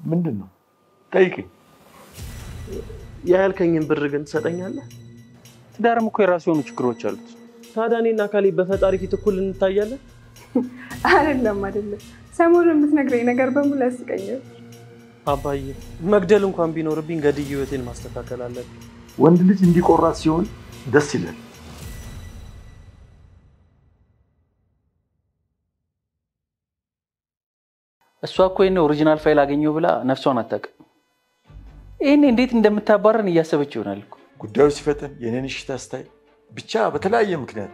ምንድን ነው? ጠይቀኝ። ያልከኝን ብር ግን ትሰጠኛለህ? ትዳርም እኮ የራሱ የሆኑ ችግሮች አሉት። ታዲያ እኔና ካሌብ በፈጣሪ ፊት እኩል እንታያለን? አይደለም አይደለም፣ ሰሞኑን የምትነግረኝ ነገር በሙሉ ያስቀኛል። አባዬ መግደል እንኳን ቢኖርብኝ ገድዬ ህይወቴን ማስተካከል አለብኝ። ወንድ ልጅ እንዲቆራጥ ሲሆን ደስ ይላል። እሷ እኮ ይሄን original file አገኘው ብላ ነፍሷን አታውቅም። ይሄኔ እንዴት እንደምታባረን እያሰበች ይሆናል እኮ። ጉዳዩ ሲፈጥን የኔን እሽታ ስታይ ብቻ በተለያየ ምክንያት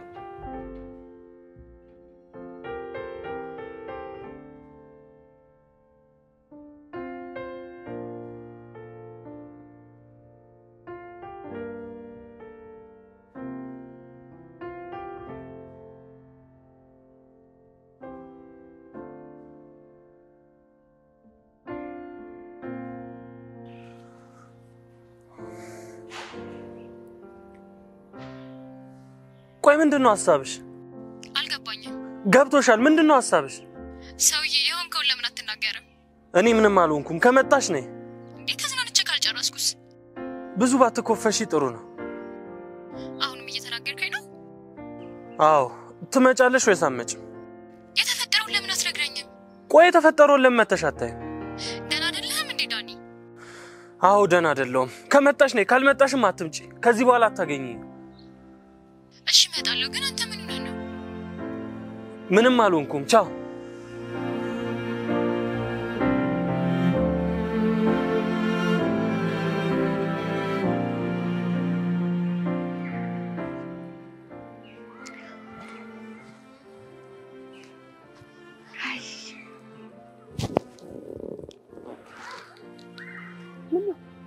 ቆይ ምንድን ነው ሀሳብሽ? አልገባኝም። ገብቶሻል? ምንድን ነው ሀሳብሽ? ሰውዬ የሆንከውን ለምን አትናገርም? እኔ ምንም አልሆንኩም። ከመጣሽ ነይ። እንዴ ተዝናንቼ ካልጨረስኩስ? ብዙ ባትኮፈሺ ጥሩ ነው። አሁንም እየተናገርከኝ ነው? አዎ። ትመጫለሽ ወይስ አትመጭም? የተፈጠረውን ለምን አትነግረኝም? ቆይ የተፈጠረውን ለምን መተሽ አታይም? ደህና አይደለህም እንዴ ዳኒ? አዎ ደህና አይደለሁም። ከመጣሽ ነይ፣ ካልመጣሽም አትምጪ። ከዚህ በኋላ አታገኚኝም። እሺ እመጣለሁ፣ ግን አንተ ምን ሆነህ ነው? ምንም አልሆንኩም። ቻው።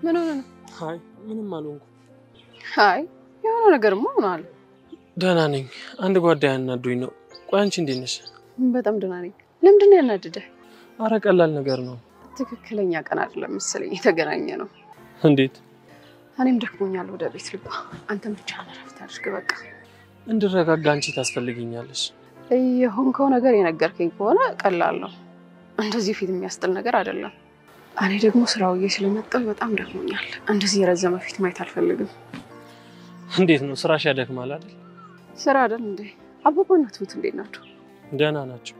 ምን ሆነህ ነው? አይ ምንም አልሆንኩም። አይ የሆነ ነገርማ ሆኗል። ደህና ነኝ። አንድ ጓደኛ ያናዶኝ ነው። ቆይ አንቺ እንዴት ነሽ? በጣም ደህና ነኝ። ለምንድን ነው ያናደደህ? አረ ቀላል ነገር ነው። ትክክለኛ ቀን አይደለም መሰለኝ የተገናኘ ነው። እንዴት? እኔም ደክሞኛል፣ ወደ ቤት ልግባ። አንተም ብቻህን እረፍት አድርግ በቃ። እንድረጋጋ አንቺ ታስፈልግኛለሽ። የሆንከው ነገር የነገርከኝ ከሆነ ቀላል ነው። እንደዚህ ፊት የሚያስጥል ነገር አይደለም። እኔ ደግሞ ስራውዬ ስለመጣሁ በጣም ደክሞኛል። እንደዚህ የረዘመ ፊት ማየት አልፈልግም። እንዴት ነው ስራሽ ያደክማል አይደል? ስራ አይደል እንዴ? አባባና ትሁት እንዴት ናቸው? ደህና ናቸው።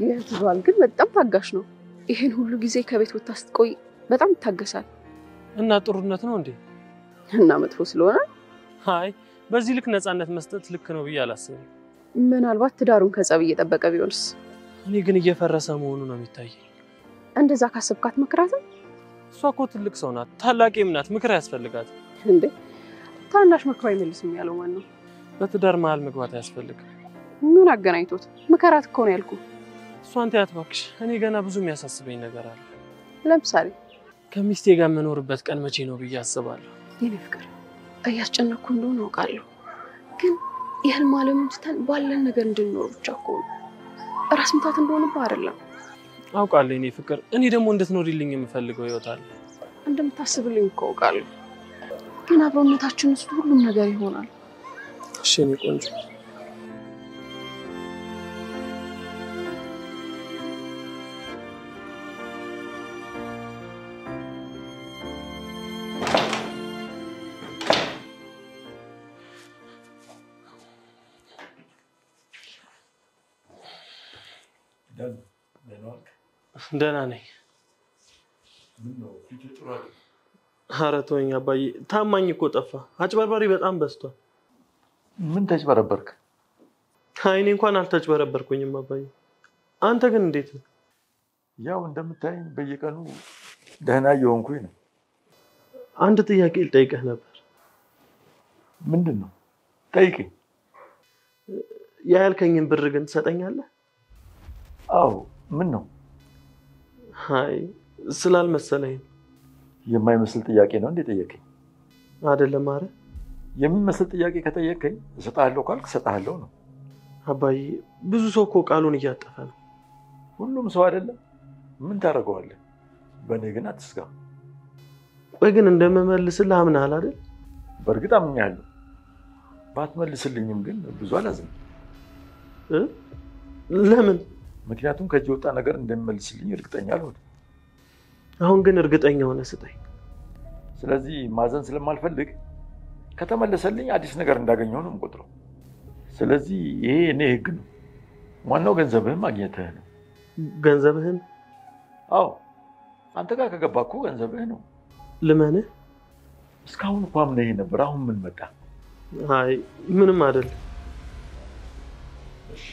የእህት ባል ግን በጣም ታጋሽ ነው። ይሄን ሁሉ ጊዜ ከቤት ወጥታ ስትቆይ በጣም ይታገሳል። እና ጥሩነት ነው እንዴ? እና መጥፎ ስለሆነ? አይ በዚህ ልክ ነፃነት መስጠት ልክ ነው ብዬ አላስብም። ምናልባት ትዳሩን ከጸብ እየጠበቀ ቢሆንስ? እኔ ግን እየፈረሰ መሆኑ ነው የሚታየኝ። እንደዛ ካሰብካት መክራትም። እሷ እኮ ትልቅ ሰው ናት፣ ታላቂም ናት፣ ምክር ያስፈልጋት። እንዴ ታናሽ መክሮ አይመልስም ያለው ማን ነው? በትዳር መሀል መግባት አያስፈልግም። ምን አገናኝቶት? ምከራት እኮ ነው ያልኩህ። እሷን ተያት እባክሽ። እኔ ገና ብዙ የሚያሳስበኝ ነገር አለ። ለምሳሌ? ከሚስቴ ጋር የምኖርበት ቀን መቼ ነው ብዬ አስባለሁ። የኔ ፍቅር እያስጨነቅኩ እንደሆነ አውቃለሁ፣ ግን የህልም ዓለሙን ትተን ባለን ነገር እንድንኖር ብቻ እኮ ነው። ራስ ምታት እንደሆነብህ አይደለም። አውቃለሁ የኔ ፍቅር። እኔ ደግሞ እንድትኖሪልኝ የምፈልገው ህይወት አለ። እንደምታስብልኝ እኮ አውቃለሁ፣ ግን አብሮነታችን ውስጥ ሁሉም ነገር ይሆናል። እሺ የኔ ቆንጆ። ደህና ነኝ። ኧረ ተወኝ አባዬ፣ ታማኝ እኮ ጠፋ። አጭበርባሪ በጣም በዝቷል። ምን ተጭበረበርክ? አይ እኔ እንኳን አልተጭበረበርኩኝም አባዬ። አንተ ግን እንዴት ነው? ያው እንደምታየኝ በየቀኑ ደህና እየሆንኩኝ ነው። አንድ ጥያቄ ልጠይቅህ ነበር። ምንድን ነው? ጠይቀኝ። ያልከኝን ብር ግን ትሰጠኛለህ? አዎ። ምን ነው? አይ ስላልመሰለኝ። የማይመስል ጥያቄ ነው እንዴ ጠየቀኝ? አይደለም። አረ የሚመስል ጥያቄ ከጠየቀኝ እሰጥሃለሁ ካልክ እሰጥሃለሁ ነው። አባዬ ብዙ ሰው እኮ ቃሉን እያጠፈ ነው። ሁሉም ሰው አይደለም። ምን ታደርገዋለህ? በእኔ ግን አትስጋ። ቆይ ግን እንደምመልስልህ አምነሃል አይደል? በእርግጥ አምኜሃለሁ። ባትመልስልኝም ግን ብዙ አላዝንም። ለምን? ምክንያቱም ከእጅ የወጣ ነገር እንደሚመልስልኝ እርግጠኛ አልሆንም። አሁን ግን እርግጠኛ ሆነ ስጠኝ። ስለዚህ ማዘን ስለማልፈልግ ከተመለሰልኝ አዲስ ነገር እንዳገኘው ነው የምቆጥረው። ስለዚህ ይሄ እኔ ህግ ነው። ዋናው ገንዘብህን ማግኘትህ ነው። ገንዘብህን? አዎ፣ አንተ ጋር ከገባ እኮ ገንዘብህ ነው። ልመንህ? እስካሁን እኮ አምነህ ነበር። አሁን ምን መጣ? አይ ምንም አይደለም። እሺ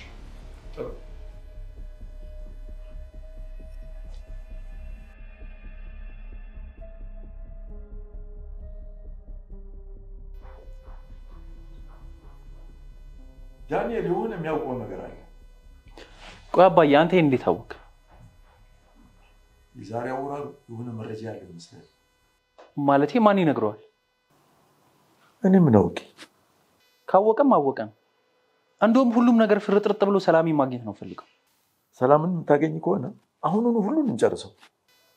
ጥሩ። ዳንኤል የሆነ የሚያውቀው ነገር አለ። ቆይ አባዬ፣ አንተ ይሄን እንዴት አወቅ? የዛሬ አወራሩ የሆነ መረጃ ያለው ይመስላል። ማለቴ ማን ይነግረዋል? እኔ ምን አውቄ? ካወቀም አወቀ ነው። እንደውም ሁሉም ነገር ፍርጥርጥ ብሎ ሰላሜን ማግኘት ነው ፈልገው። ሰላምን የምታገኝ ከሆነ አሁኑኑ ሁሉን እንጨርሰው።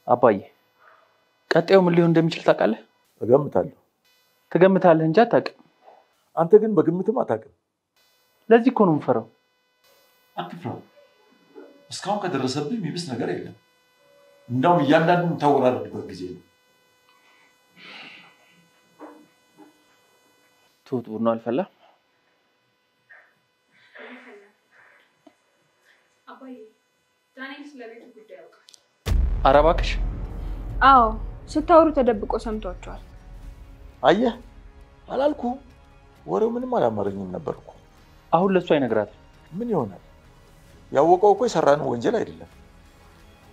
አባዬ፣ ቀጣዩ ምን ሊሆን እንደሚችል ታውቃለህ? እገምታለሁ። ትገምታለህ እንጂ አታውቅም። አንተ ግን በግምትም አታውቅም። ለዚህ እኮ ነው የምፈራው። አትፍራው። እስካሁን ከደረሰብህ የሚብስ ነገር የለም። እንዳውም እያንዳንዱ የምታወራረድበት ጊዜ ነው። ትሁት፣ ቡናው አልፈላም? ኧረ እባክሽ። አዎ፣ ስታወሩ ተደብቆ ሰምቷቸዋል። አየህ፣ አላልኩህም? ወሬው ምንም አላማረኝም ነበር እኮ። አሁን ለእሱ አይነግራትም። ምን ይሆናል? ያወቀው እኮ የሰራነው ወንጀል አይደለም።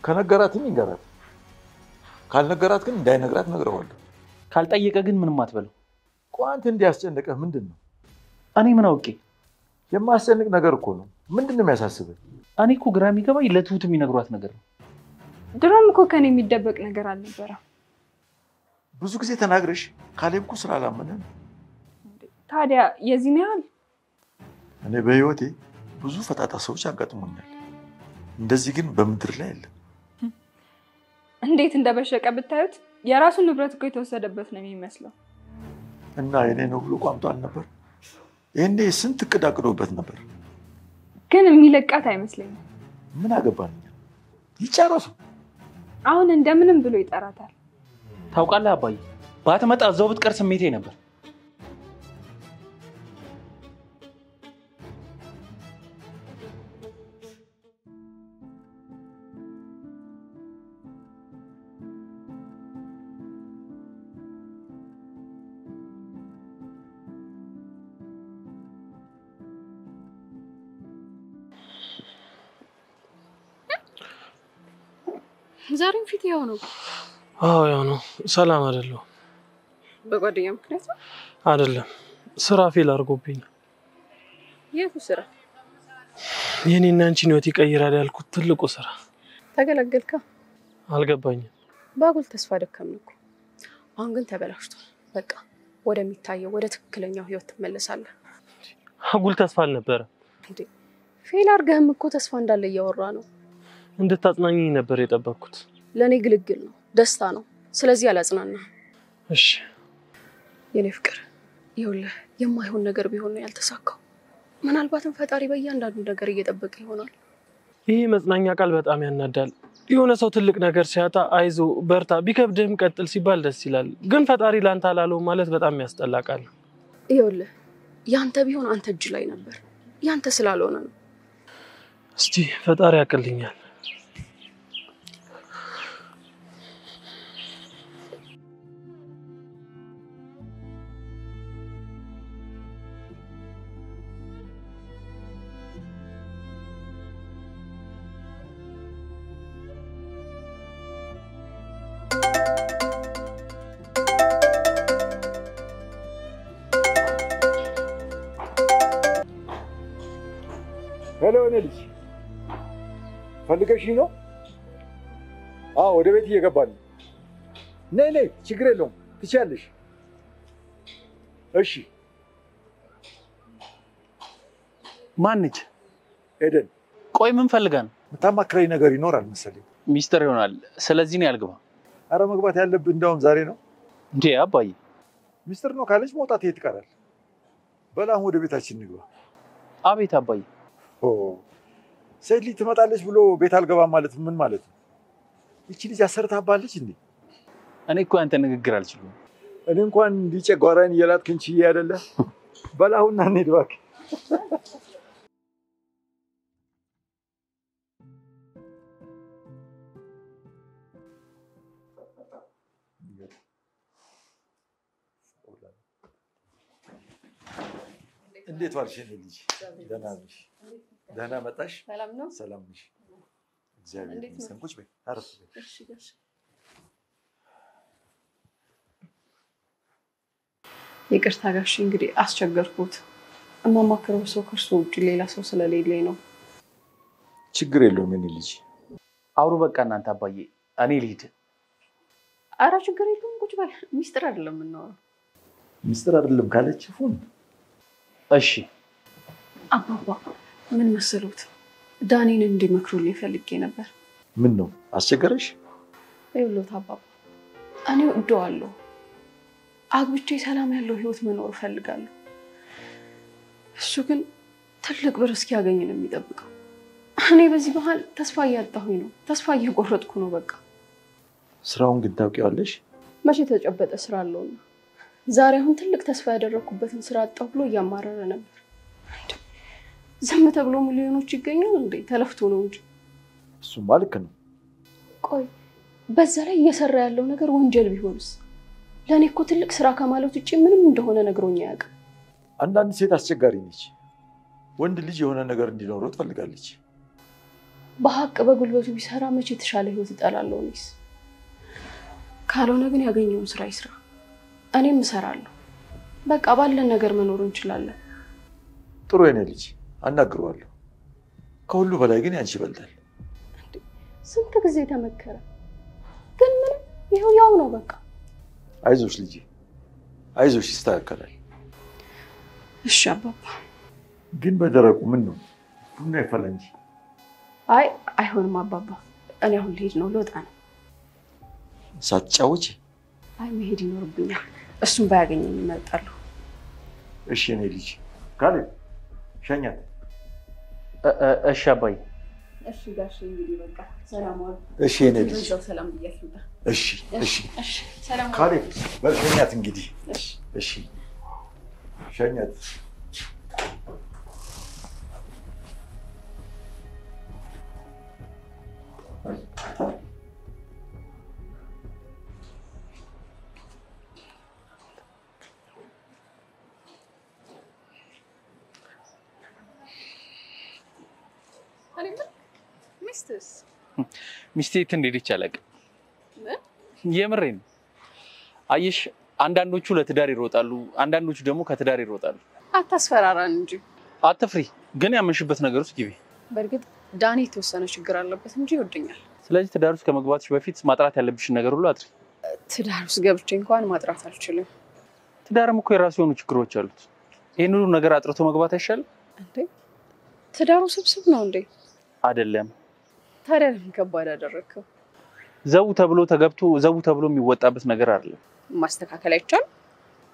ከነገራትም ይንገራት፣ ካልነገራት ግን እንዳይነግራት ነግረዋለሁ። ካልጠየቀ ግን ምንም አትበለው። ቆይ አንተ እንዲያስጨንቀህ ምንድን ነው? እኔ ምን አውቄ? የማያስጨንቅ ነገር እኮ ነው። ምንድን ነው የሚያሳስብህ? እኔ እኮ ግራ የሚገባኝ ለትሁት የሚነግሯት ነገር ነው። ድሮም እኮ ከኔ የሚደበቅ ነገር አልነበረም። ብዙ ጊዜ ተናግረሽ ካሌብ እኮ ስላላመነ ነው። ታዲያ የዚህን ያህል? እኔ በህይወቴ ብዙ ፈጣጣ ሰዎች አጋጥሞኛል። እንደዚህ ግን በምድር ላይ የለም። እንዴት እንደበሸቀ ብታዩት። የራሱን ንብረት እኮ የተወሰደበት ነው የሚመስለው። እና የኔ ነው ብሎ ቋምጦ አልነበር? ይሄኔ ስንት እቅድ አቅዶበት ነበር። ግን የሚለቃት አይመስለኝም። ምን አገባን እኛ? ይጨረሱ። አሁን እንደምንም ብሎ ይጠራታል። ታውቃለህ አባዬ፣ ባትመጣ እዛው ብትቀር ስሜቴ ነበር። ዛሬም ፊት ያው ነው። አዎ ያው ነው። ሰላም አይደለሁም። በጓደኛ ምክንያት ነው? አይደለም፣ ስራ fail አድርጎብኝ ነው። የቱ ስራ? የኔና አንቺን ህይወት ይቀይራል ያልኩት ትልቁ ስራ። ተገላገልካ? አልገባኝም። በአጉል ተስፋ ደከምን እኮ። አሁን ግን ተበላሽቷል። በቃ ወደሚታየው ወደ ትክክለኛው ህይወት ትመለሳለህ። አጉል ተስፋ አልነበረም እንዴ? fail አድርገህም እኮ ተስፋ እንዳለ እያወራ ነው። እንድታጽናኝኝ ነበር የጠበቅኩት። ለእኔ ግልግል ነው፣ ደስታ ነው። ስለዚህ አላጽናናህም። እሺ የኔ ፍቅር፣ ይኸውልህ የማይሆን ነገር ቢሆን ነው ያልተሳካው። ምናልባትም ፈጣሪ በእያንዳንዱ ነገር እየጠበቀ ይሆናል። ይህ መጽናኛ ቃል በጣም ያናዳል። የሆነ ሰው ትልቅ ነገር ሲያጣ አይዞ በርታ፣ ቢከብድህም ቀጥል ሲባል ደስ ይላል። ግን ፈጣሪ ለአንተ አላለውም ማለት በጣም የሚያስጠላ ቃል ነው። ይኸውልህ ያንተ ቢሆን አንተ እጅ ላይ ነበር፣ ያንተ ስላልሆነ ነው። እስቲ ፈጣሪ ያቅልኛል። Hello፣ እኔ ልጅ ፈልገሽኝ ነው? አዎ፣ ወደ ቤት እየገባን ነው። ነይ ነይ፣ ችግር የለውም ትችያለሽ። እሺ። ማንች? ኤደን። ቆይ ምን ፈልጋ ነው? የምታማክረኝ ነገር ይኖራል መሰለኝ። ሚስጥር ይሆናል። ስለዚህ ነው ያልገባ። አረ መግባት ያለብህ እንዳውም ዛሬ ነው። እንዴ አባዬ፣ ሚስጥር ነው ካለች መውጣት የት ይቀራል? በል አሁን ወደ ቤታችን እንግባ። አቤት አባዬ። ሴት ልጅ ትመጣለች ብሎ ቤት አልገባም ማለት ምን ማለት ነው? ይቺ ልጅ አሰርታባለች እንዴ? እኔ እኮ ያንተ ንግግር አልችልም። እኔ እንኳን እንዲህ ጨጓራዬን እየላጥክ እንችዬ አይደለ? በላሁና እንሂድ እባክህ። እንዴት ዋልሽ የኔ ልጅ? ደህና ነሽ? ደህና መጣሽ? ሰላም ነው? ሰላም ነሽ? እግዚአብሔር ይመስገን። ቁጭ በይ፣ አረፍ በይ። ይቅርታ ጋሽ፣ እንግዲህ አስቸገርኩት። እማማክረው ሰው ከእርሱ ውጭ ሌላ ሰው ስለሌለኝ ነው። ችግር የለውም የኔ ልጅ። አውሩ በቃ እናንተ። አባዬ እኔ ልሂድ። ኧረ ችግር የለውም ቁጭ በል። ሚስጥር አይደለም የምናወራው። ሚስጥር አይደለም ካለች ፉን። እሺ አባባ፣ ምን መሰሉት፣ ዳኒን እንዲመክሩልኝ ፈልጌ ነበር። ምን ነው አስቸገረሽ? ይኸውልዎት አባባ፣ እኔ እወደዋለሁ። አግብቼ ሰላም ያለው ህይወት መኖር እፈልጋለሁ። እሱ ግን ትልቅ ብር እስኪያገኝ ነው የሚጠብቀው። እኔ በዚህ መሀል ተስፋ እያጣሁኝ ነው፣ ተስፋ እየቆረጥኩ ነው። በቃ ስራውን ግን ታውቂዋለሽ? መቼ የተጨበጠ ስራ አለውና ዛሬ አሁን ትልቅ ተስፋ ያደረግኩበትን ስራ አጣሁ ብሎ እያማረረ ነበር። ዝም ተብሎ ሚሊዮኖች ይገኛል እንዴ? ተለፍቶ ነው እንጂ። እሱማ ልክ ነው። ቆይ በዛ ላይ እየሰራ ያለው ነገር ወንጀል ቢሆንስ? ለእኔ እኮ ትልቅ ስራ ከማለት ውጭ ምንም እንደሆነ ነግሮኝ አያውቅም። አንዳንድ ሴት አስቸጋሪ ነች። ወንድ ልጅ የሆነ ነገር እንዲኖረው ትፈልጋለች። በሀቅ በጉልበቱ ቢሰራ መቼ የተሻለ ህይወት እጠላለሁ እኔስ። ካልሆነ ግን ያገኘውን ስራ ይስራ፣ እኔም እሰራለሁ። በቃ ባለን ነገር መኖር እንችላለን። ጥሩ የኔ ልጅ፣ አናግረዋለሁ። ከሁሉ በላይ ግን ያንቺ ይበልጣል። ስንት ጊዜ ተመከረ፣ ግን ምንም ይኸው ያው ነው በቃ። አይዞሽ ልጄ፣ አይዞሽ፣ ይስተካከላል። እሺ አባባ። ግን በደረቁ ምን ነው ቡና ይፈላ እንጂ። አይ አይሆንም አባባ፣ እኔ አሁን ልሄድ ነው፣ ልወጣ ነው። ሳትጫወቺ? አይ መሄድ ይኖርብኛል። እሱም ባያገኘኝ እመርጣለሁ። እሺ የኔ ልጅ። ካሌብ ሸኛት። እሺ አባዬ። እሺ ጋሼ፣ እንግዲህ በቃ ሰላም ዋሉ። እሺ የኔ ልጅ። በዛው ሰላም ብያት ልውጣ። እሺ እሺ እሺ፣ ሰላም ዋሉ። ካሌብ በል ሸኛት እንግዲህ። እሺ እሺ ሸኛት። ሚስትስ? ሚስቴ የት እንደሄደች አላውቅም። የምሬን። አየሽ፣ አንዳንዶቹ ለትዳር ይሮጣሉ፣ አንዳንዶቹ ደግሞ ከትዳር ይሮጣሉ። አታስፈራራን እንጂ። አትፍሪ፣ ግን ያመንሽበት ነገር ውስጥ ግቢ። በእርግጥ ዳኒ የተወሰነ ችግር አለበት እንጂ ይወደኛል። ስለዚህ ትዳር ውስጥ ከመግባትሽ በፊት ማጥራት ያለብሽን ነገር ሁሉ አጥሪ። ትዳር ውስጥ ገብቼ እንኳን ማጥራት አልችልም። ትዳርም እኮ የራሱ የሆኑ ችግሮች አሉት። ይህን ሁሉ ነገር አጥርቶ መግባት አይሻልም እንዴ? ትዳሩ ስብስብ ነው እንዴ? አይደለም። ታዲያ ለምን ከባድ አደረግከው? ዘው ተብሎ ተገብቶ ዘው ተብሎ የሚወጣበት ነገር አይደለም። ማስተካከል አይቻልም?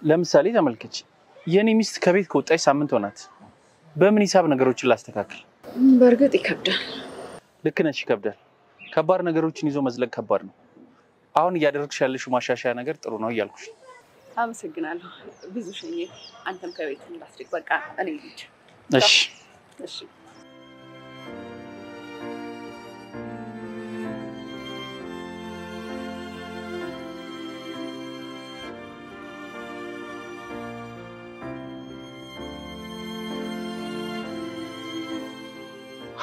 ለምሳሌ ተመልከች፣ የኔ ሚስት ከቤት ከወጣች ሳምንት ሆናት። በምን ሂሳብ ነገሮችን ላስተካክል? በእርግጥ ይከብዳል። ልክ ነሽ፣ ይከብዳል። ከባድ ነገሮችን ይዞ መዝለቅ ከባድ ነው። አሁን እያደረግሽ ያለሽው ማሻሻያ ነገር ጥሩ ነው እያልኩሽ። አመሰግናለሁ። ብዙ ሸኜ፣ አንተም ከቤት እንዳትርቅ። በቃ እኔ ልሂድ። እሺ እሺ።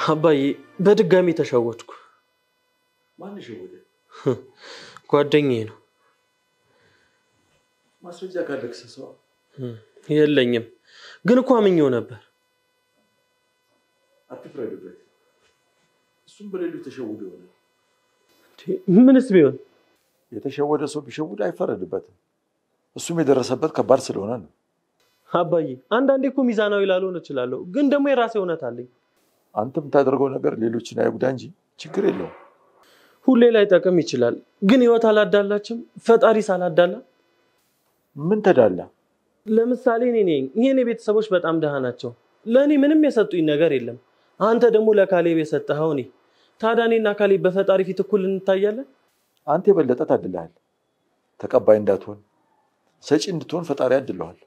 አባዬ በድጋሚ ተሸወድኩ። ማን ሸወደ? ጓደኛዬ ነው። ማስረጃ ካለ ክሰሰዋ። የለኝም፣ ግን እኮ አምኜው ነበር። አትፍረድበት። እሱም በሌሎች ተሸውዶ ይሆናል። ምንስ ቢሆን የተሸወደ ሰው ቢሸውድ አይፈረድበትም። እሱም የደረሰበት ከባድ ስለሆነ ነው። አባዬ አንዳንዴ እኮ ሚዛናዊ ላልሆን እችላለሁ፣ ግን ደግሞ የራሴ እውነት አለኝ። አንተ የምታደርገው ነገር ሌሎችን አይጉዳ እንጂ ችግር የለውም። ሁሌ ላይ ጠቅም ይችላል፣ ግን ህይወት አላዳላችም። ፈጣሪ ሳላዳላ ምን ተዳላ? ለምሳሌ እኔ ነኝ። የኔ ቤተሰቦች በጣም ደሃ ናቸው። ለእኔ ምንም የሰጡኝ ነገር የለም። አንተ ደግሞ ለካሌብ የሰጠኸው እኔ። ታዲያ እኔና ካሌብ በፈጣሪ ፊት እኩል እንታያለን? አንተ የበለጠ ታድለሃል። ተቀባይ እንዳትሆን ሰጪ እንድትሆን ፈጣሪ አድለዋል።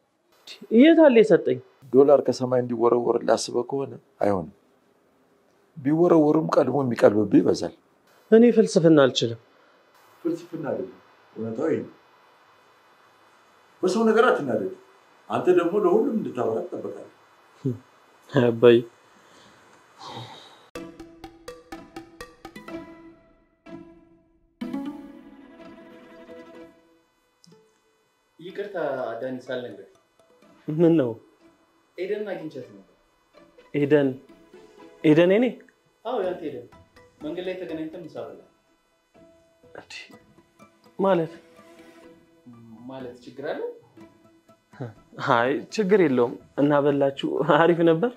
የት አለ የሰጠኝ? ዶላር ከሰማይ እንዲወረወርልህ አስበህ ከሆነ አይሆንም። ቢወረወርም ቀድሞ የሚቀልብብህ ይበዛል። እኔ ፍልስፍና አልችልም። ፍልስፍና አይደለም፣ እውነታው ይሄ ነው። በሰው ነገር አትናደድ። አንተ ደግሞ ለሁሉም እንድታበራ ትጠበቃለህ። አባዬ ይቅርታ ዳኒ ሳልነግርህ። ምን ነው? ኤደንን አግኝቻት ነበር። ኤደን? ኤደን የኔ? አዎ ያንተ ኤደን። መንገድ ላይ ተገናኝተን ምሳ በላን። ማለት ማለት ችግር አለው? አይ ችግር የለውም። እና በላችሁ? አሪፍ ነበር።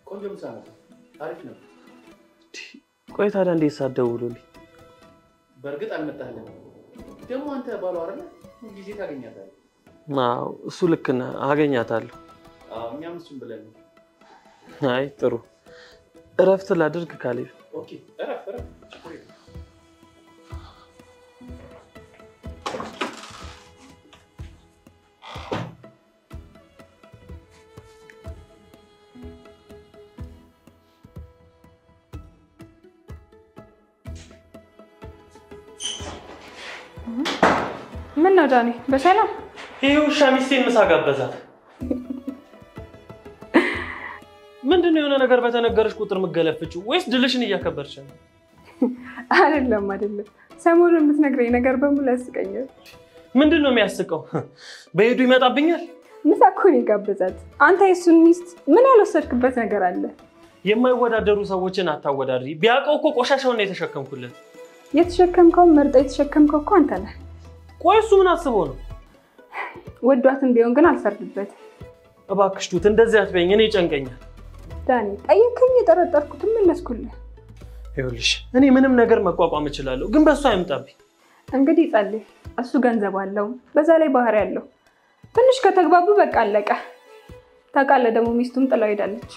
ቆንጆ ምሳ ነበር። አሪፍ ነበር። ቆይ ታዲያ እንዴት ሳትደውሉልኝ? በእርግጥ አልመጣህልንም። ደግሞ አንተ ባሏ አይደለ? ሁልጊዜ ታገኛታለህ። አዎ እሱ ልክ ነህ፣ አገኛታለሁ። አዎ እኛም እሱን ብለን ነው። አይ ጥሩ፣ እረፍት ላድርግ ካሌብ። Okay እረፍ እረፍ። ችግር የለውም። ምን ነው ዳኒ፣ በሰላም? ይሄ ውሻ ሚስቴን ምሳ ጋበዛት። ምንድን ነው የሆነ ነገር በተነገረሽ ቁጥር የምትገለፍጪው? ወይስ ድልሽን እያከበርሽ ነው? አይደለም አይደለም፣ ሰሞኑን የምትነግረኝ ነገር በሙሉ ያስቀኛል። ምንድን ነው የሚያስቀው? በሄዱ ይመጣብኛል። ምሳ እኮ ነው የጋበዛት። አንተ የእሱን ሚስት ምን ያልወሰድክበት ነገር አለ? የማይወዳደሩ ሰዎችን አታወዳድሪ። ቢያውቀው እኮ ቆሻሻውን ነው የተሸከምኩለት። የተሸከምከውን መርጠህ የተሸከምከው እኮ አንተ ነህ። ቆይ እሱ ምን አስቦ ነው? ወዷትም ቢሆን ግን አልፈርድበትም። እባክሽ ቱት እንደዚህ አትበይኝ፣ እኔ ይጨንቀኛል። ዳኒ ጠየከኝ፣ የጠረጠርኩትም መለስኩልህ። ይኸውልሽ እኔ ምንም ነገር መቋቋም እችላለሁ፣ ግን በእሱ አይምጣብኝ። እንግዲህ ጸልይ። እሱ ገንዘብ አለው፣ በዛ ላይ ባህሪ አለው። ትንሽ ከተግባቡ በቃ አለቀ። ታውቃለህ ደግሞ ሚስቱም ጥላው ሄዳለች።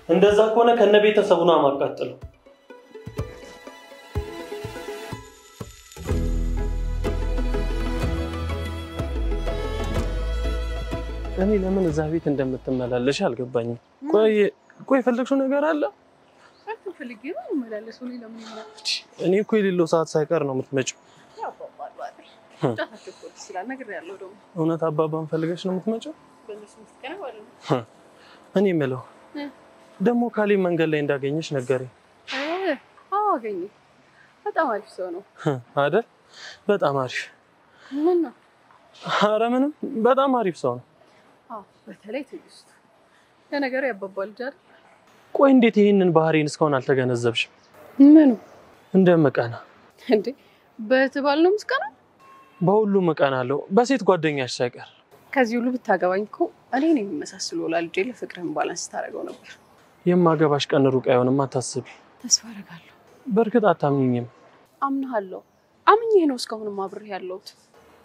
እንደዛ ከሆነ ከነ ቤተሰቡ ነው የማቃጥለው። እኔ ለምን እዛ ቤት እንደምትመላለሽ አልገባኝም። ቆይ ቆይ የፈለግሽው ነገር አለ? እኔ እኮ የሌለው ሰዓት ሳይቀር ነው የምትመጪው። እውነት አባባን ፈልገሽ ነው የምትመጪው? እኔ የምለው ደግሞ ካሌብ መንገድ ላይ እንዳገኘሽ ነገረኝ። አዎ አገኘኝ። በጣም አሪፍ ሰው ነው አይደል? በጣም አሪፍ። ምን ነው? ኧረ ምንም፣ በጣም አሪፍ ሰው ነው። አዎ በተለይ ትዕግስቱ። ለነገሩ ያባባ ልጅ አይደል? ቆይ እንዴት ይሄንን ባህሪን እስካሁን አልተገነዘብሽም? ምኑ? እንደምቀና እንዴ? በትባል ነው የምትቀና? በሁሉም እቀናለሁ፣ በሴት ጓደኛሽ ሳይቀር። ከዚህ ሁሉ ብታገባኝ እኮ እኔ ነኝ የሚመሳስሉ ወላልጄ ለፍቅርህን balance ታደርገው ነበር። የማገባሽ ቀን ሩቅ አይሆንም፣ አታስቢ። ተስፋ አደርጋለሁ። በእርግጥ አታምኚኝም። አምናለሁ። አምኜ ነው እስካሁንም አብሬህ ያለሁት።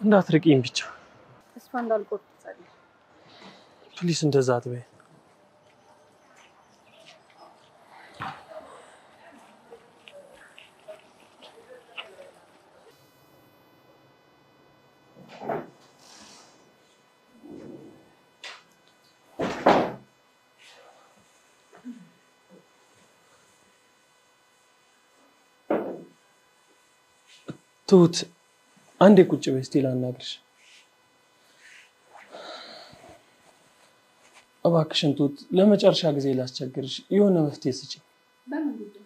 እንዳትርቂኝ ብቻ። ተስፋ እንዳልቆርጥ ጸልይ። Please እንደዛ አትበይ። ትሁት አንዴ ቁጭ በይ እስቲ ላናግርሽ። እባክሽን ትሁት ለመጨረሻ ጊዜ ላስቸግርሽ፣ የሆነ መፍትሄ ስጪኝ። በምን ጉዳይ?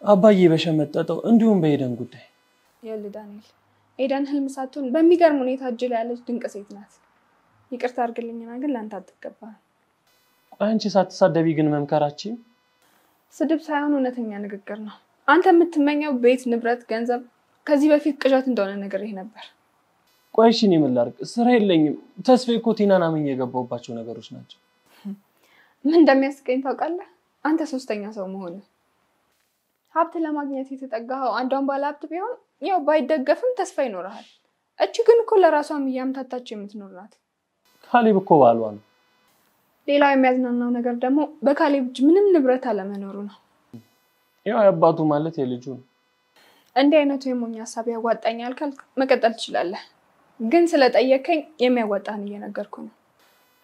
አባዬ በሸመጠጠው እንዲሁም በኤደን ጉዳይ። ይኸውልህ ዳንኤል፣ ኤደን ህልም ሳትሆን በሚገርም ሁኔታ እጅ ላይ ያለች ድንቅ ሴት ናት። ይቅርታ አድርግልኝና ግን ለአንተ አትገባህም። ቆይ አንቺ ሳትሳደቢ ግን መምከራችን ስድብ ሳይሆን እውነተኛ ንግግር ነው። አንተ የምትመኘው ቤት፣ ንብረት፣ ገንዘብ ከዚህ በፊት ቅዠት እንደሆነ ነግሬህ ነበር። ቆይ እሺ እኔ ምን ላድርግ? ስራ የለኝም። ተስፋዬ እኮ ቲናን አምኜ የገባሁባቸው ነገሮች ናቸው። ምን እንደሚያስቀኝ ታውቃለህ? አንተ ሶስተኛ ሰው መሆንህ። ሀብት ለማግኘት የተጠጋኸው አንዷን ባለ ሀብት ቢሆን ያው ባይደገፍም ተስፋ ይኖርሃል። እቺ ግን እኮ ለራሷም እያምታታች የምትኖር ናት። ካሌብ እኮ ባሏ ነው። ሌላው የሚያዝናናው ነገር ደግሞ በካሌብ እጅ ምንም ንብረት አለመኖሩ ነው። ያው የአባቱ ማለት የልጁ ነው። እንዲህ አይነቱ የሞኝ ሀሳብ ያዋጣኛል ካልክ መቀጠል ትችላለህ። ግን ስለጠየከኝ የሚያዋጣህን እየነገርኩ ነው።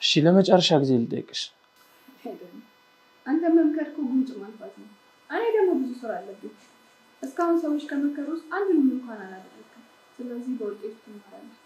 እሺ ለመጨረሻ ጊዜ ልጠይቅሽ። አንተ መምከር እኮ ጉንጭ ማልፋት ነው። እኔ ደግሞ ብዙ ስራ አለብኝ። እስካሁን ሰዎች ከመከሩ ውስጥ አንዱንም እንኳን አላደረግክም። ስለዚህ በውጤቱ ትማራለህ።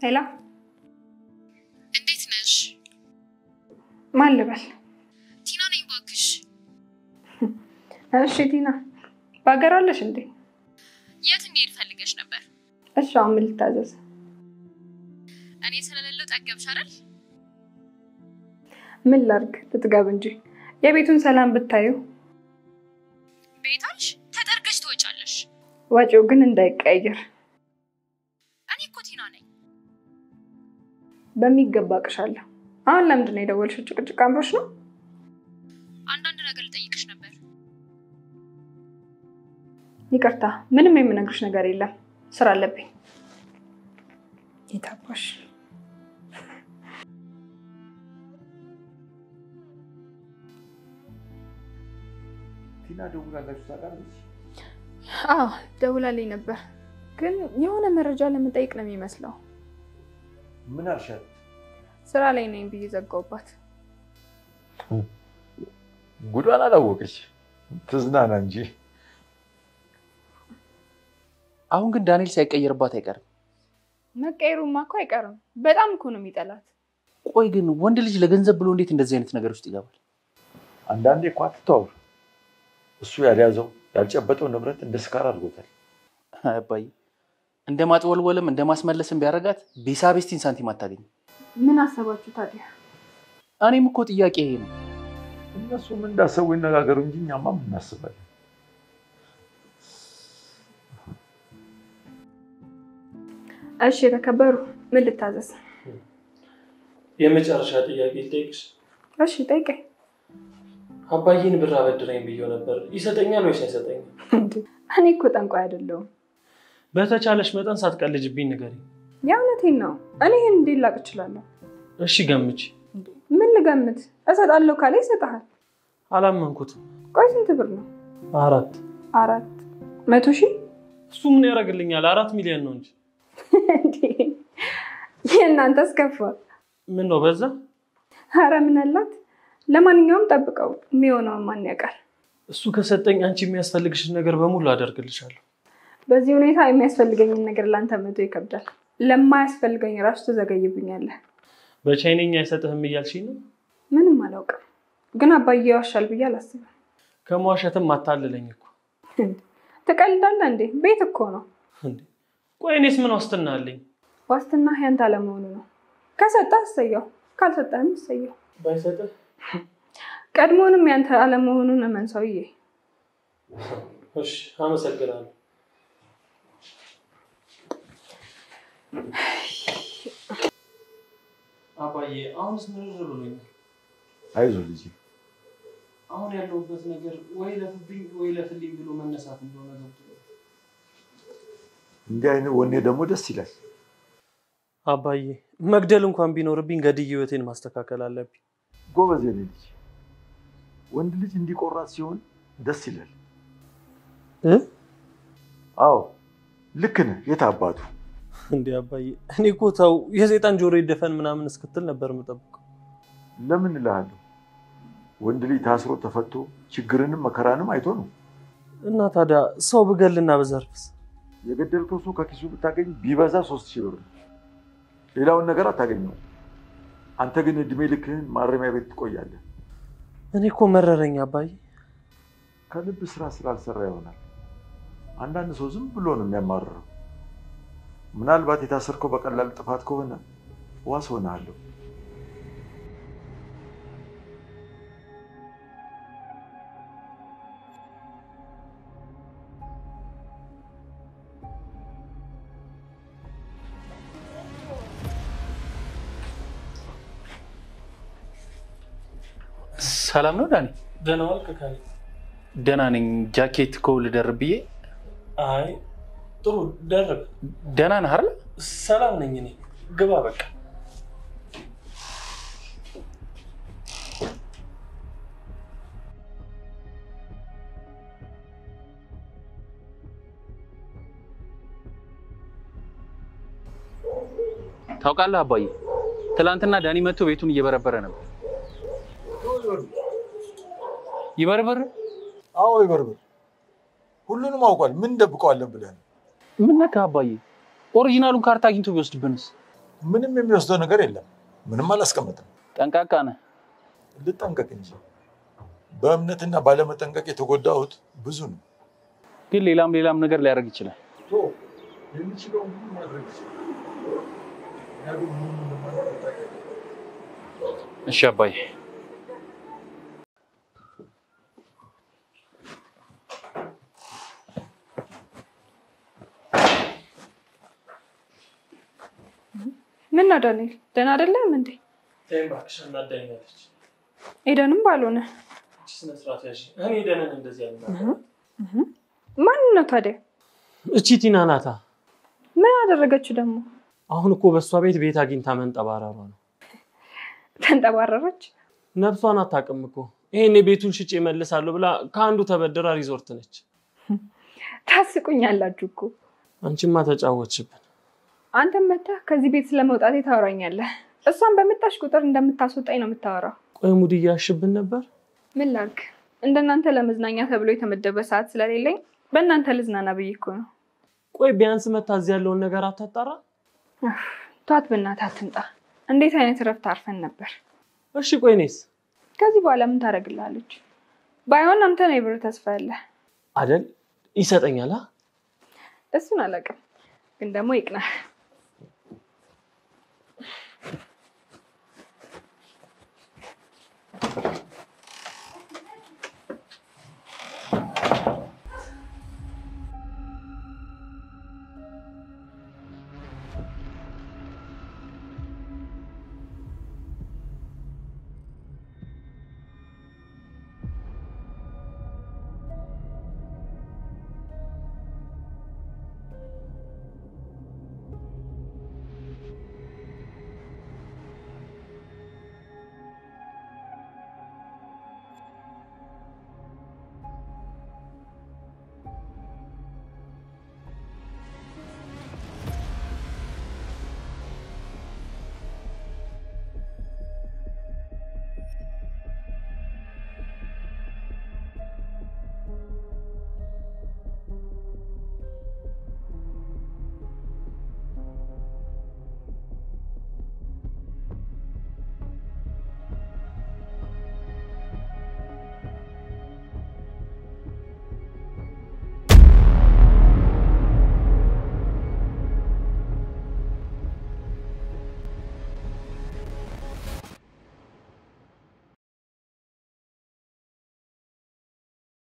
Hello፣ እንዴት ነሽ? ማን ልበል? ቲና ነኝ እባክሽ። እሺ ቲና፣ በሀገር አለሽ እንዴ? የት እንድሄድ ፈልገሽ ነበር? እሺ አሁን ምን ልታዘዝ? እኔ ስለሌለው ጠገብሽ አይደል? ምን ላድርግ? ልጥገብ እንጂ የቤቱን ሰላም ብታዩ። ቤታሽ ተጠርገሽ ትወጫለሽ። ወጪው ግን እንዳይቀየር። እኔ እኮ ቲና ነኝ። በሚገባ አቅሻለሁ። አሁን ለምንድን ነው የደወልሽው? ጭቅጭቅ አምሮሽ ነው? አንዳንድ ነገር ልጠይቅሽ ነበር። ይቅርታ፣ ምንም የምነግርሽ ነገር የለም። ስራ አለብኝ። የታባሽ ቲና ደውላላችሁ ታውቃለች? አዎ ደውላልኝ ነበር፣ ግን የሆነ መረጃ ለመጠየቅ ነው የሚመስለው። ምን አልሻት? ስራ ላይ ነኝ ብዬ ዘጋሁባት። ጉዷን አላወቀች፣ ትዝናና እንጂ። አሁን ግን ዳንኤል ሳይቀየርባት አይቀርም። መቀየሩማ እኮ አይቀርም። በጣም እኮ ነው የሚጠላት። ቆይ ግን ወንድ ልጅ ለገንዘብ ብሎ እንዴት እንደዚህ አይነት ነገር ውስጥ ይገባል? አንዳንዴ እኮ አትተዋወር። እሱ ያልያዘው ያልጨበጠው ንብረት እንደ ስካር አድርጎታል። አባዬ እንደ ማጥወልወልም እንደ ማስመለስም ቢያደርጋት ቤሳቤስቲን ሳንቲም አታገኝም። ምን አሰባችሁ ታዲያ? እኔም እኮ ጥያቄ ይሄ ነው። እነሱም እንዳሰቡ ይነጋገሩ እንጂ እኛማ ምን እናስባለን? እሺ የተከበሩ ምን ልታዘዝ? የመጨረሻ ጥያቄ ልጠይቅሽ። እሺ ጠይቀኝ። አባዬን ብር አበድረኝ ብዬው ነበር። ይሰጠኛል ወይስ አይሰጠኝም? እኔ እኮ ጠንቋይ አይደለሁም። በተቻለሽ መጠን ሳትቀልጅብኝ ንገሪኝ። የእውነቴን ነው። እኔ ይሄን እንዴት ላቅ እችላለሁ? እሺ ገምች። ምን ልገምት? እሰጣለሁ ካለ ይሰጥሃል። አላመንኩትም። ቆይ ስንት ብር ነው? 400 ሺህ። እሱ ምን ያደርግልኛል? 4 ሚሊዮን ነው እንጂ። የእናንተስ ከፋ። ምን ነው በዛ? ኧረ ምን አላት። ለማንኛውም ጠብቀው፣ የሚሆነውን ማን ያውቃል? እሱ ከሰጠኝ አንቺ የሚያስፈልግሽን ነገር በሙሉ አደርግልሻለሁ። በዚህ ሁኔታ የሚያስፈልገኝን ነገር ላንተ መቶ ይከብዳል። ለማያስፈልገኝ ራሱ ትዘገይብኛለህ። በቻይነኛ አይሰጥህም እያልሽኝ ነው? ምንም አላውቅም፣ ግን አባዬ ይዋሻል ብዬ አላስብም። ከመዋሸትም አታልለኝ እኮ። ትቀልዳለህ እንዴ? ቤት እኮ ነው። ቆይ እኔስ ምን ዋስትና አለኝ? ዋስትና ያንተ አለመሆኑ ነው። ከሰጠህ እሰየው፣ ካልሰጠህም እሰየው። ባይሰጥህ? ቀድሞውንም ያንተ አለመሆኑን እመን ሰውዬ። እሺ አመሰግናለሁ። አባዬ አሁንስ ምርር ብሎኛል። አይዞህ ልጄ። አሁን ያለሁበት ነገር ወይ ለፍብኝ ወይ ለፍልኝ ብሎ መነሳት እንደሆነ ገብቶኛል። እንዲህ አይነት ወኔ ደግሞ ደስ ይላል። አባዬ መግደል እንኳን ቢኖርብኝ ገድዬ ህይወቴን ማስተካከል አለብኝ። ጎበዝ የኔ ልጅ። ወንድ ልጅ እንዲቆራጥ ሲሆን ደስ ይላል። አዎ ልክ ነህ። የት አባቱ እንዴ አባዬ፣ እኔ እኮ ተው የሰይጣን ጆሮ ይደፈን ምናምን እስክትል ነበር የምጠብቀው። ለምን እልሃለሁ፣ ወንድ ልጅ ታስሮ ተፈቶ ችግርንም መከራንም አይቶ ነው። እና ታዲያ ሰው ብገልና በዘርፍስ? የገደልከው ሰው ከኪሱ ብታገኝ ቢበዛ 3000 ብር ነው። ሌላውን ነገር አታገኘውም። አንተ ግን እድሜ ልክህን ማረሚያ ቤት ትቆያለህ። እኔ እኮ መረረኝ አባዬ። ከልብ ስራ ስላልሰራ ይሆናል። አንዳንድ ሰው ዝም ብሎ ነው የሚያማርረው። ምናልባት የታሰርከው በቀላል ጥፋት ከሆነ ዋስ ሆነሃለሁ። ሰላም ነው ዳኒ? ደህና ዋልክ ካሌብ? ደህና ነኝ። ጃኬት እኮ ልደርብ ብዬ። አይ ጥሩ ደርብ። ደህና ነህ አይደል? ሰላም ነኝ እኔ። ግባ በቃ። ታውቃለህ አባዬ፣ ትላንትና ዳኒ መጥቶ ቤቱን እየበረበረ ነበር። ይበርበር? አዎ ይበርበር። ሁሉንም አውቋል። ምን ደብቀዋለን ብለህ ነው? ምን ነካ አባዬ? original ኡን ካርታ አግኝቶ ቢወስድብንስ? ምንም የሚወስደው ነገር የለም። ምንም አላስቀመጥም። ጠንቃቃ ነህ። ልጠንቀቅ እንጂ በእምነትና ባለመጠንቀቅ የተጎዳሁት ብዙ ነው። ግን ሌላም ሌላም ነገር ሊያደርግ ይችላል። የሚችለውን ሁሉ ማድረግ ይችላል። እሺ አባዬ። ምን ነው ዳንኤል፣ ደህና አይደለም እንዴ? ተይ እባክሽ፣ አናዳኛለች። ኤደንም ባልሆነ ስነ ስርዓት ያዥ። እኔ ኤደንን እንደዚህ ያልናገራት። ማን ነው ታዲያ? እቺ ቲና ናታ። ምን አደረገችው ደግሞ? አሁን እኮ በእሷ ቤት ቤት አግኝታ መንጠባረሯ ነው። ተንጠባረረች? ነፍሷን አታውቅም እኮ። ይሄኔ ቤቱን ሽጬ እመልሳለሁ ብላ ከአንዱ ተበድራ ሪዞርት ነች። ታስቁኛላችሁ እኮ። አንቺማ ተጫወትሽብን። አንተም መተህ ከዚህ ቤት ስለመውጣቴ ታወራኛለህ። እሷን በመጣሽ ቁጥር እንደምታስወጣኝ ነው የምታወራው። ቆይ mood እያሽብን ነበር። ምን ላድርግ፣ እንደናንተ ለመዝናኛ ተብሎ የተመደበ ሰዓት ስለሌለኝ በእናንተ ልዝናና ብዬ እኮ ነው። ቆይ ቢያንስ መታ እዚህ ያለውን ነገር አታጣራ? ተዋት በእናትህ አትምጣ። እንዴት አይነት እረፍት አርፈን ነበር። እሺ ቆይ እኔስ ከዚህ በኋላ ምን ታደርግልሃለች? ባይሆን አንተ ነው የብር ተስፋ ያለህ አይደል? ይሰጠኛል። እሱን አላውቅም፣ ግን ደግሞ ይቅናል።